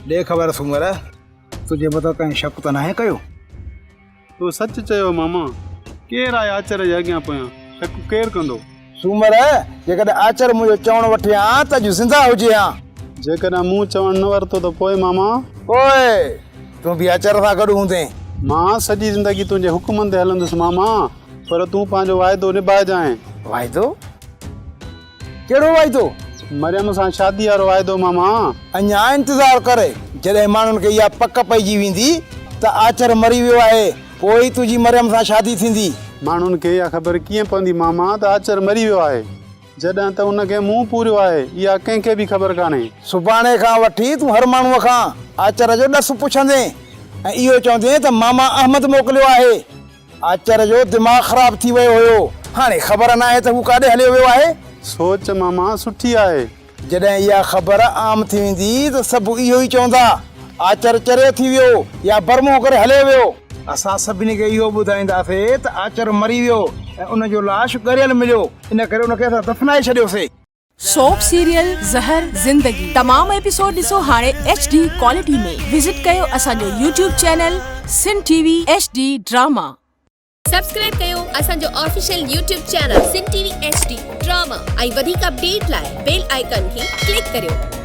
ڏي خبر سومر، تنهنجي مٿان ڪنهن شڪ ته ناهي ڪيو؟ تو سچ چيو ماما، ڪير آهي آچر جي اڳيان پويان، شڪ ڪير ڪندو؟ سومر، جيڪڏهن آچر منهنجو چوڻ وٺي ها ته اڄ زنده هجي ها. جيڪڏهن مون چوڻ نه ورتو ته پوء ماما؟ پوء تون به آچر سان گڏ هوندين. مان سڄي زندگي تنهنجي حڪمن تي هلندس ماما، پر تون پنهنجو واعدو نڀائجانء. واعدو؟ ڪهڙو واعدو؟ مريم سان شادي وارو واعدو ماما. اڃا انتظار ڪر، جڏهن ماڻهن کي اها پڪ پئجي ويندي ته آچر مري ويو آهي، پوء ئي تنهنجي مريم سان شادي ٿيندي. ماڻهن کي اها خبر ڪيئن پوندي ماما ته آچر مري ويو آهي، جڏهن ته ان کي مون پوريو آهي، اها ڪنهن کي به خبر ڪانهي. سڀاڻي کان وٺي تون هر ماڻهوء کان آچر جو ڏس پڇندين ۽ اهو چوندين ته ماما احمد موڪليو آهي. آچر جو دماغ خراب ٿي ويو هيو. هاڻي خبر ناهي ته هو ڪاڏي هليو ويو آهي. سوچ ماما سٺي آهي. جڏهن اها خبر عام ٿي ويندي ته سڀ اهو ئي چوندا، آچر چريو ٿي ويو يا برمهو ڪري هليو ويو. اسان سڀني کي اهو ٻڌائينداسين ته آچر مري ويو ۽ ان جو لاش ڳريل مليو، ان ڪري ان کي اسان دفنائي ڇڏيوسين. سوپ سيريل زهر زندگي تمام ايپيسوڊ ڏسو هاڻي ايڇ ڊي ڪوالٽي ۾ وزٽ ڪيو اسان جو YouTube channel Sindh T V H D drama. Subscribe ڪيو اسان جو official YouTube channel Sindh T V H D drama ۽ وڌيڪ اپڊيٽ لاء بيل آئيڪان کي ڪلڪ ڪريو.